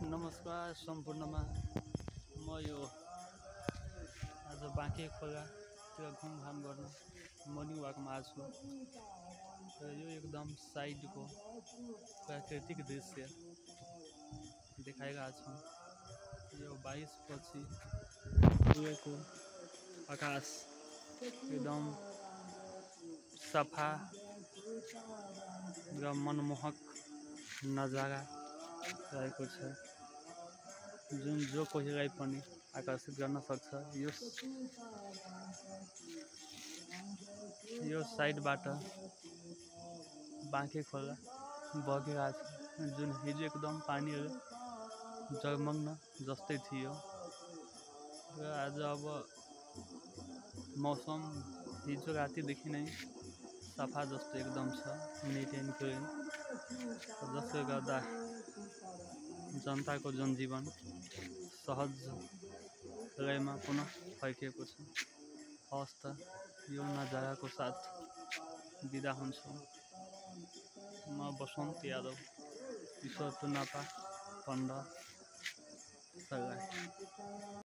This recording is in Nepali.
नमस्कार सम्पूर्णमा म यो आज बाँके खोलातिर घुमघाम गर्न मर्निङ वाकमा आएको छु र यो एकदम साइडको प्राकृतिक दृश्य देखाइरहेको छु। यो 22 पछि पुगेको आकाश एकदम सफा र मनमोहक नजारा रहेको छ, जुन जो कोहीलाई पनि आकर्षित गर्न सक्छ। यो साइडबाट बाँके खोला बगिरहेको छ, जुन हिजो एकदम पानीहरू जगमग्न जस्तै थियो र आज अब मौसम हिजो रातिदेखि नै सफा जस्तो एकदम छ, निट एन्ड क्लिन, जसले गर्दा जनताको जनजीवन सहज लयमा पुनः फर्किएको छ। हवस् त यो नजाराको साथ बिदा हुन्छु। म बसन्त यादव, ईश्वर तुनापा, पन्ध्र सगाई।